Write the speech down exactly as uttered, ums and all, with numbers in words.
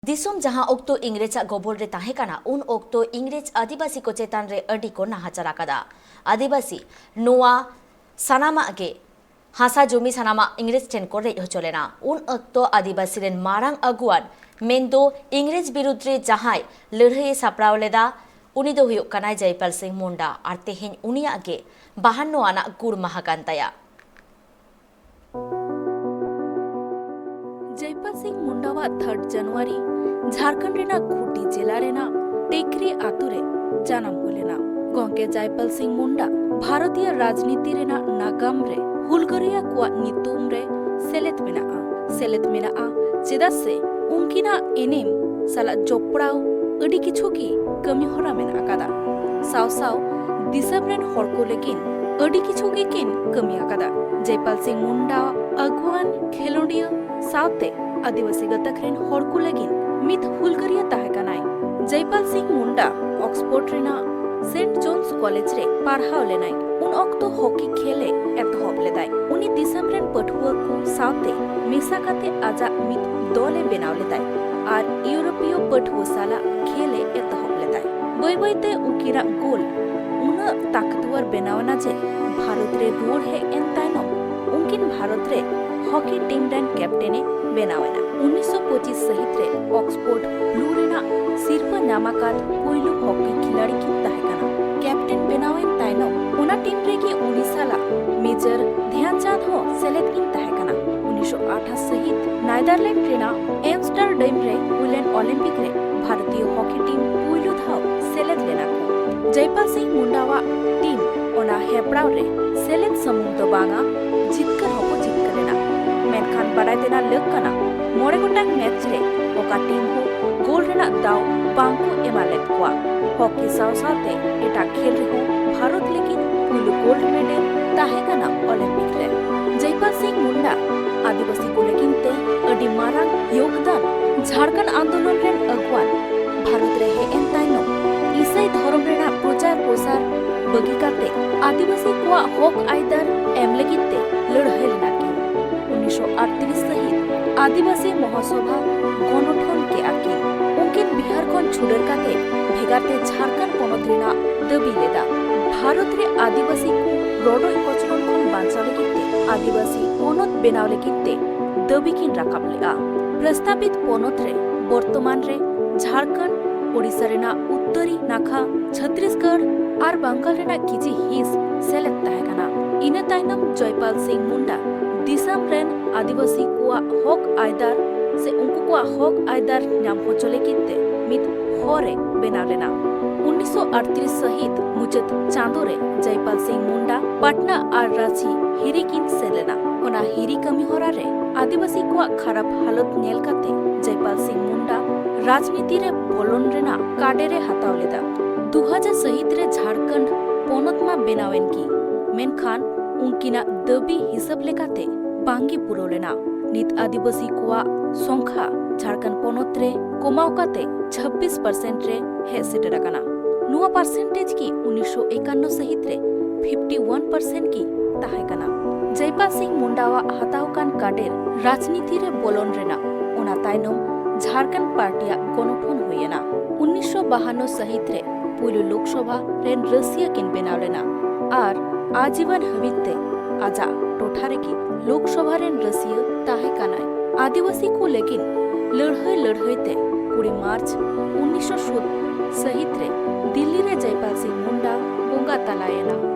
ᱫᱤᱥᱚᱢ ᱡᱟᱦᱟᱸ ᱚᱠᱛᱚ ᱤᱝᱨᱮᱡᱽ ᱟᱜ ᱜᱚᱵᱚᱞ ᱨᱮ ᱛᱟᱦᱮᱸ ᱠᱟᱱᱟ, ᱩᱱ ᱚᱠᱛᱚ ᱤᱝᱨᱮᱡᱽ ᱟᱹᱫᱤᱵᱟᱹᱥᱤ ᱠᱚ ᱪᱮᱛᱟᱱ ᱨᱮ ᱟᱹᱰᱤ ᱠᱚ ᱱᱟᱦᱟᱪᱟᱨ ᱟᱠᱟᱫᱟ᱾ ᱟᱹᱫᱤᱵᱟᱹᱥᱤ ᱱᱚᱣᱟ ᱥᱟᱱᱟᱢᱟᱜ ᱜᱮ, ᱦᱟᱥᱟ ᱡᱚᱢᱤ ᱥᱟᱱᱟᱢᱟᱜ ᱤᱝᱨᱮᱡᱽ ᱴᱷᱮᱱ ᱠᱚ ᱨᱮᱡ ᱦᱚᱪᱚ ᱞᱮᱱᱟ᱾ ᱩᱱ ᱚᱠᱛᱚ ᱟᱹᱫᱤᱵᱟᱹᱥᱤ ᱨᱮᱱ ᱢᱟᱨᱟᱝ ᱟᱹᱜᱩᱣᱟᱱ, ᱢᱮᱱᱫᱚ ᱤᱝᱨᱮᱡᱽ ᱵᱤᱨᱩᱫᱽ ᱨᱮ ᱡᱟᱦᱟᱸᱭ ᱞᱟᱹᱲᱦᱟᱹᱭ ᱮ ᱥᱟᱯᱲᱟᱣ ᱞᱮᱫᱟ, ᱩᱱᱤ ᱫᱚ ᱦᱩᱭᱩᱜ ᱠᱟᱱᱟᱭ ᱡᱚᱭᱯᱟᱞ ᱥᱤᱝ ᱢᱩᱱᱰᱟ᱾ ᱟᱨ ᱛᱮᱦᱮᱧ ᱩᱱᱤᱭᱟᱜ ᱜᱮ ᱵᱟᱦᱟᱱᱱᱚ ᱟᱱᱟᱜ ᱜᱩᱨ ᱢᱟᱦᱟ ᱠᱟᱱ ᱛᱟᱭᱟ᱾ ᱡᱚᱭᱯᱟᱞ ᱥᱤᱝ ᱢᱩᱱᱰᱟᱣᱟᱜ ᱛᱷᱟᱨᱰ ᱡᱟᱱᱩᱣᱟᱨᱤ ᱡᱷᱟᱲᱠᱷᱚᱸᱰ ᱨᱮᱱᱟᱜ ᱠᱷᱩᱸᱴᱤ ᱡᱮᱞᱟ ᱨᱮᱱᱟᱜ ᱴᱮᱠᱨᱤ ᱟᱛᱳ ᱨᱮ ᱡᱟᱱᱟᱢ ᱦᱩᱭ ᱞᱮᱱᱟ᱾ ᱜᱚᱢᱠᱮ ᱡᱚᱭᱯᱟᱞ ᱥᱤᱝ ᱢᱩᱱᱰᱟ ᱵᱷᱟᱨᱚᱛᱤᱭᱚ ᱨᱟᱡᱽᱱᱤᱛᱤ ᱨᱮᱱᱟᱜ ᱱᱟᱜᱟᱢ ᱨᱮ ᱦᱩᱞᱜᱟᱹᱨᱤᱭᱟᱹ ᱠᱚᱣᱟᱜ ᱧᱩᱛᱩᱢ ᱨᱮ ᱥᱮᱞᱮᱫ ᱢᱮᱱᱟᱜᱼᱟ᱾ ᱥᱮᱞᱮᱫ ᱢᱮᱱᱟᱜᱼᱟ ᱪᱮᱫᱟᱜ ᱥᱮ ᱩᱱᱠᱤᱱᱟᱜ ᱮᱱᱮᱢ ᱥᱟᱞᱟᱜ ᱡᱚᱯᱲᱟᱣ ᱟᱹᱰᱤ ᱠᱤᱪᱷᱩ ᱜᱮ ᱠᱟᱹᱢᱤ ᱦᱚᱨᱟ ᱢᱮᱱᱟᱜ ᱟᱠᱟᱫᱟ᱾ ᱥᱟᱶ ᱥᱟᱶ ᱫᱤᱥᱚᱢ ᱨᱮᱱ ᱦᱚᱲ ᱠᱚ ᱞᱟᱹᱜᱤᱫ ᱟᱹᱰᱤ ᱠᱤᱪᱷᱩ ᱜᱮᱠᱤᱱ ᱠᱟᱹᱢᱤ ᱟᱠᱟᱫᱟ᱾ ᱡᱚᱭᱯᱟᱞ ᱥᱤᱝ ᱢᱩᱱᱰᱟ ᱟᱹᱜᱩᱣᱟᱱ ᱠᱷᱮᱞᱳᱰᱤᱭᱟᱹ ᱥᱟᱶᱛᱮ ᱟᱹᱫᱤᱵᱟᱹᱥᱤ ᱜᱟᱛᱟᱠ ᱨᱮᱱ ᱦᱚᱲ ᱠᱚ ᱞᱟᱹᱜᱤᱫ ᱢᱤᱫ ᱦᱩᱞᱜᱟᱹᱨᱤᱭᱟᱹ ᱛᱟᱦᱮᱸ ᱠᱟᱱᱟᱭ᱾ ᱡᱚᱭᱯᱟᱞ ᱥᱤᱝ ᱢᱩᱱᱰᱟ ᱚᱠᱥᱯᱳᱨᱰ ᱨᱮᱱᱟᱜ ᱥᱮᱱᱴ ᱡᱚᱱᱥ ᱠᱚᱞᱮᱡᱽ ᱨᱮ ᱯᱟᱲᱦᱟᱣ ᱞᱮᱱᱟᱭ᱾ ᱩᱱ ᱚᱠᱛᱚ ᱦᱚᱠᱤ ᱠᱷᱮᱞ ᱮ ᱮᱛᱚᱦᱚᱵ ᱞᱮᱫᱟᱭ᱾ ᱩᱱᱤ ᱫᱤᱥᱚᱢ ᱨᱮᱱ ᱯᱟᱹᱴᱷᱩᱣᱟᱹ ᱠᱚ ᱥᱟᱶᱛᱮ ᱢᱮᱥᱟ ᱠᱟᱛᱮ ᱟᱡᱟᱜ ᱢᱤᱫ ᱫᱚᱞ ᱮ ᱵᱮᱱᱟᱣ ᱞᱮᱫᱟᱭ ᱟᱨ ᱤᱭᱩᱨᱳᱯᱤᱭᱚ ᱯᱟᱹᱴᱷᱩᱣᱟᱹ ᱥᱟᱞᱟᱜ ᱠᱷᱮᱞ ᱮ ᱮᱛᱚᱦᱚᱵ ᱞᱮᱫᱟᱭ᱾ ᱵᱟᱹᱭ ᱵᱟᱹᱭ ᱛᱮ ᱩᱱᱠᱤᱱᱟᱜ ᱜᱳᱞ ᱩᱱᱟᱹᱜ ᱛᱟᱠᱛᱣᱟᱨ ᱵᱮᱱᱟᱣ ᱮᱱᱟ ᱡᱮ ᱵᱷᱟᱨᱚᱛ ᱨᱮ ᱨᱩᱣᱟᱹᱲ ᱦᱮᱡ ᱮᱱ ᱛᱟᱭᱱᱚᱢ ᱩᱱᱠᱤᱱ ᱵᱷᱟᱨᱚᱛ ᱨᱮ ᱦᱚᱠᱤ ᱴᱤᱢ ᱨᱮᱱ ᱠᱮᱯᱴᱮᱱ ᱮ ᱵᱮᱱᱟᱣ ᱮᱱᱟ᱾ ᱩᱱᱤᱥᱥᱚ ᱯᱚᱸᱪᱤᱥ ᱥᱟᱹᱦᱤᱛ ᱨᱮ ᱚᱠᱥᱯᱳᱨᱰ ᱵᱞᱩ ᱨᱮᱱᱟᱜ ᱥᱤᱨᱯᱟᱹ ᱧᱟᱢ ᱟᱠᱟᱫ ᱯᱩᱭᱞᱩ ᱦᱚᱠᱤ ᱠᱷᱤᱞᱟᱲᱤ ᱠᱤᱱ ᱛᱟᱦᱮᱸ ᱠᱟᱱᱟ᱾ ᱠᱮᱯᱴᱮᱱ ᱵᱮᱱᱟᱣ ᱮᱱ ᱛᱟᱭᱱᱚᱢ ᱚᱱᱟ ᱴᱤᱢ ᱨᱮᱜᱮ ᱩᱱᱤ ᱥᱟᱞᱟᱜ ᱢᱮᱡᱚᱨ ᱫᱷᱮᱭᱟᱱᱪᱟᱸᱫᱽ ᱦᱚᱸ ᱥᱮᱞᱮᱫ ᱠᱤᱱ ᱛᱟᱦᱮᱸ ᱠᱟᱱᱟ᱾ ᱩᱱᱤᱥᱥᱚ ᱟᱴᱷᱟᱥ ᱥᱟᱹᱦᱤᱛ ᱱᱮᱫᱟᱨᱞᱮᱱᱰ ᱨᱮᱱᱟᱜ ᱮᱢᱥᱴᱟᱨᱰᱟᱢ ᱨᱮ ᱦᱩᱭᱞᱮᱱ ᱚᱞᱤᱢᱯᱤᱠ ᱨᱮ ᱵᱷᱟᱨᱚᱛᱤᱭᱚ ᱦᱚᱠᱤ ᱴᱤᱢ ᱯᱩᱭᱞᱩ ᱫᱷᱟᱣ ᱥᱮᱞᱮᱫ ᱞᱮᱱᱟ ᱠᱚ᱾ ᱡᱚᱭᱯᱟᱞ ᱥᱤᱝ ᱢᱩᱱᱰᱟᱣᱟᱜ ᱴᱤᱢ ᱚᱱᱟ ᱦᱮᱯᱲᱟᱣ ᱨᱮ ᱥᱮᱞᱮᱫ ᱥᱩᱢᱩᱝ ᱫᱚ ᱵᱟᱝᱟ, ᱡᱤᱛᱠᱟᱹᱨ ᱦᱚᱸᱠᱚ ᱡᱤᱛᱠᱟᱹᱨ ᱮᱱᱟ᱾ ᱢᱮᱱᱠᱷᱟᱱ ᱵᱟᱰᱟᱭ ᱛᱮᱱᱟᱜ ᱞᱟᱹᱠ ᱠᱟᱱᱟ, ᱢᱚᱬᱮ ᱜᱚᱴᱟᱝ ᱢᱮᱪ ᱨᱮ ᱚᱠᱟ ᱴᱤᱢ ᱦᱚᱸ ᱜᱳᱞ ᱨᱮᱱᱟᱜ ᱫᱟᱣ ᱵᱟᱝ ᱠᱚ ᱮᱢᱟ ᱞᱮᱫ ᱠᱚᱣᱟ᱾ ᱦᱚᱠᱤ ᱥᱟᱶ ᱥᱟᱶᱛᱮ ᱮᱴᱟᱜ ᱠᱷᱮᱞ ᱨᱮᱦᱚᱸ ᱵᱷᱟᱨᱚᱛ ᱞᱟᱹᱜᱤᱫ ᱯᱩᱭᱞᱩ ᱜᱳᱞᱰ ᱢᱮᱰᱮᱞ ᱛᱟᱦᱮᱸ ᱠᱟᱱᱟ ᱚᱞᱤᱢᱯᱤᱠ ᱨᱮ᱾ ᱡᱚᱭᱯᱟᱞ ᱥᱤᱝ ᱢᱩᱱᱰᱟ ᱟᱹᱫᱤᱵᱟᱹᱥᱤ ᱠᱚ ᱞᱟᱹᱜᱤᱫ ᱛᱮ ᱟᱹᱰᱤ ᱢᱟᱨᱟᱝ ᱭᱳᱜᱽᱫᱟᱱ᱾ ᱡᱷᱟᱲᱠᱷᱚᱸᱰ ᱟᱱᱫᱳᱞᱚᱱ ᱨᱮᱱ ᱟᱹᱜᱩᱣᱟᱱ᱾ ᱵᱷᱟᱨᱚᱛ ᱨᱮ ᱦᱮᱡ ᱮᱱ ᱛᱟᱭᱱᱚᱢ ᱤᱥᱟᱹᱭ ᱫᱷᱚᱨᱚᱢ ᱨᱮᱱᱟᱜ ᱯᱨᱚᱪᱟᱨ ᱯᱨᱚᱥᱟᱨ ᱵᱟᱹᱜᱤ ᱠᱟᱛᱮ ᱟᱹᱫᱤᱵᱟᱹᱥᱤ ᱠᱚᱣᱟᱜ ᱦᱚᱠ ᱟᱹᱭᱫᱟᱹᱨ ᱮᱢ ᱞᱟᱹᱜᱤᱫ ᱛᱮ ᱞᱟᱹᱲᱦᱟᱹᱭ ᱞᱮᱱᱟ ᱠᱤᱱ᱾ ᱩᱱᱤᱥᱥᱚ ᱟᱴᱛᱨᱤᱥ ᱥᱟᱹᱦᱤᱛ ᱟᱹᱫᱤᱵᱟᱹᱥᱤ ᱢᱚᱦᱟᱥᱚᱵᱷᱟ ᱜᱚᱱᱚᱴᱷᱚᱱ ᱠᱮᱫᱼᱟ᱾ ᱩᱰᱟᱹᱨ ᱠᱟᱛᱮ ᱵᱷᱮᱜᱟᱨ ᱛᱮ ᱡᱷᱟᱲᱠᱷᱚᱸᱰ ᱯᱚᱱᱚᱛ ᱨᱮᱱᱟᱜ ᱫᱟᱹᱵᱤ ᱞᱮᱫᱟ᱾ ᱵᱷᱟᱨᱚᱛ ᱨᱮ ᱟᱹᱫᱤᱵᱟᱹᱥᱤ ᱠᱚ ᱨᱚᱰᱚᱡ ᱠᱚᱪᱞᱚᱱ ᱠᱷᱚᱱ ᱵᱟᱧᱪᱟᱣ ᱞᱟᱹᱜᱤᱫ ᱛᱮ ᱟᱹᱫᱤᱵᱟᱹᱥᱤ ᱯᱚᱱᱚᱛ ᱵᱮᱱᱟᱣ ᱞᱟᱹᱜᱤᱫ ᱛᱮ ᱫᱟᱹᱵᱤ ᱠᱤᱱ ᱨᱟᱠᱟᱵ ᱞᱮᱫᱼᱟ᱾ ᱯᱨᱚᱥᱛᱟᱵᱤᱛ ᱯᱚᱱᱚᱛ ᱨᱮ ᱵᱚᱨᱛᱚᱢᱟᱱ ᱨᱮ ᱡᱷᱟᱲᱠᱷᱚᱸᱰ, ᱳᱰᱤᱥᱟ ᱨᱮᱱᱟᱜ ᱩᱛᱛᱚᱨᱤ ᱱᱟᱠᱷᱟ, ᱪᱷᱚᱛᱨᱤᱥᱜᱚᱲ ᱟᱨ ᱵᱟᱝᱜᱟᱞ ᱨᱮᱱᱟᱜ ᱠᱤᱪᱷᱤ ᱦᱤᱸᱥ ᱥᱮᱞᱮᱫ ᱛᱟᱦᱮᱸ ᱠᱟᱱᱟ᱾ ᱤᱱᱟᱹ ᱛᱟᱭᱱᱚᱢ ᱡᱚᱭᱯᱟᱞ ᱥᱤᱝ ᱢᱩᱱᱰᱟ ᱫᱤᱥᱚᱢ ᱨᱮᱱ ᱟᱹᱫᱤᱵᱟᱹᱥᱤ ᱠᱚᱣᱟᱜ ᱦᱚᱠ ᱟᱭᱫᱟᱨ ᱥᱮ ᱩᱱᱠᱩ ᱠᱚᱣᱟᱜ ᱦᱚᱠ ᱟᱭᱫᱟᱨ ᱧᱟᱢ ᱦᱚᱪᱚ ᱞᱟᱹᱜᱤᱫ ᱛᱮ ᱢᱤᱫ ᱦᱚᱨ ᱮ ᱵᱮᱱᱟᱣ ᱞᱮᱱᱟ᱾ ᱩᱱᱤᱥᱥᱚ ᱟᱴᱛᱨᱤᱥ ᱥᱟᱹᱦᱤᱛ ᱢᱩᱪᱟᱹᱫ ᱪᱟᱸᱫᱚ ᱨᱮ ᱡᱚᱭᱯᱟᱞ ᱥᱤᱝ ᱢᱩᱱᱰᱟ ᱯᱟᱴᱱᱟ ᱟᱨ ᱨᱟᱸᱪᱤ ᱦᱤᱨᱤ ᱠᱤᱱ ᱥᱮᱱ ᱞᱮᱱᱟ᱾ ᱚᱱᱟ ᱦᱤᱨᱤ ᱠᱟᱹᱢᱤ ᱦᱚᱨᱟ ᱨᱮ ᱟᱹᱫᱤᱵᱟᱹᱥᱤ ᱠᱚᱣᱟᱜ ᱠᱷᱟᱨᱟᱯ ᱦᱟᱞᱚᱛ ᱧᱮᱞ ᱠᱟᱛᱮ ᱡᱚᱭᱯᱟᱞ ᱥᱤᱝ ᱢᱩᱱᱰᱟ ᱨᱟᱡᱽᱱᱤᱛᱤ ᱨᱮ ᱵᱚᱞᱚᱱ ᱨᱮᱱᱟᱜ ᱠᱟᱰᱮᱨ ᱮ ᱦᱟᱛᱟᱣ ᱞᱮᱫᱟ᱾ ᱫᱩ ᱦᱟᱡᱟᱨ ᱥᱟᱹᱦᱤᱛ ᱨᱮ ᱡᱷᱟᱲᱠᱷᱚᱸᱰ ᱯᱚᱱᱚᱛ ᱢᱟ ᱵᱮᱱᱟᱣ ᱮᱱ ᱜᱮ, ᱢᱮᱱᱠᱷᱟᱱ ᱩᱱᱠᱤᱱᱟᱜ ᱫᱟᱹᱵᱤ ᱦᱤᱥᱟᱹᱵ ᱞᱮᱠᱟᱛᱮ ᱵᱟᱝᱜᱮ ᱯᱩᱨᱟᱹᱣ ᱞᱮᱱᱟ᱾ ᱱᱤᱛ ᱟᱹᱫᱤᱵᱟᱹᱥᱤ ᱠᱚᱣᱟᱜ ᱥᱚᱝᱠᱷᱟ ᱡᱷᱟᱲᱠᱷᱚᱸᱰ ᱯᱚᱱᱚᱛ ᱨᱮ ᱠᱚᱢᱟᱣ ᱠᱟᱛᱮ ᱪᱷᱟᱵᱵᱤᱥ ᱯᱟᱨᱥᱮᱱᱴ ᱨᱮ ᱦᱮᱡ ᱥᱮᱴᱮᱨ ᱟᱠᱟᱱᱟ᱾ ᱱᱚᱣᱟ ᱯᱟᱨᱥᱮᱱᱴᱮᱡᱽ ᱜᱮ ᱩᱱᱤᱥᱥᱚ ᱮᱠᱟᱱᱱᱚ ᱥᱟᱹᱦᱤᱛ ᱨᱮ ᱯᱷᱤᱯᱴᱤ ᱣᱟᱱ ᱯᱟᱨᱥᱮᱱᱴ ᱜᱮ ᱛᱟᱦᱮᱸ ᱠᱟᱱᱟ᱾ ᱡᱚᱭᱯᱟᱞ ᱥᱤᱝ ᱢᱩᱱᱰᱟᱣᱟᱜ ᱦᱟᱛᱟᱣ ᱠᱟᱱ ᱠᱟᱰᱮᱨ ᱨᱟᱡᱽᱱᱤᱛᱤ ᱨᱮ ᱵᱚᱞᱚᱱ ᱨᱮᱱᱟᱜ ᱚᱱᱟ ᱛᱟᱭᱱᱚᱢ ᱡᱷᱟᱲᱠᱷᱚᱸᱰ ᱯᱟᱨᱴᱤᱭᱟᱜ ᱜᱚᱱᱚᱴᱷᱚᱱ ᱦᱩᱭ ᱮᱱᱟ᱾ ᱩᱱᱤᱥᱥᱚ ᱵᱟᱦᱟᱱᱱᱚ ᱥᱟᱹᱦᱤᱛ ᱨᱮ ᱯᱩᱭᱞᱩ ᱞᱳᱠᱥᱚᱵᱷᱟ ᱨᱮᱱ ᱨᱟᱹᱥᱤᱭᱟᱹ ᱠᱤᱱ ᱵᱮᱱᱟᱣ ᱞᱮᱱᱟ ᱟᱨ ᱟᱡᱤᱵᱚᱱ ᱦᱟᱹᱵᱤᱡ ᱛᱮ ᱟᱡᱟᱜ ᱴᱚᱴᱷᱟ ᱨᱮᱜᱮ ᱞᱳᱠᱥᱚᱵᱷᱟ ᱨᱮᱱ ᱨᱟᱹᱥᱤᱭᱟᱹ ᱛᱟᱦᱮᱸ ᱠᱟᱱᱟᱭ᱾ ᱟᱹᱫᱤᱵᱟᱹᱥᱤ ᱠᱚ ᱞᱟᱹᱜᱤᱫ ᱞᱟᱹᱲᱦᱟᱹᱭ ᱞᱟᱹᱲᱦᱟᱹᱭ ᱛᱮ ᱠᱩᱲᱤ ᱢᱟᱨᱪ ᱩᱱᱤᱥᱥᱚ ᱥᱟᱹᱦᱤᱛ ᱨᱮ ᱫᱤᱞᱞᱤ ᱨᱮ ᱡᱚᱭᱯᱟᱞ ᱥᱤᱝ ᱢᱩᱱᱰᱟ ᱵᱚᱸᱜᱟ ᱛᱟᱞᱟᱭᱮᱱᱟ᱾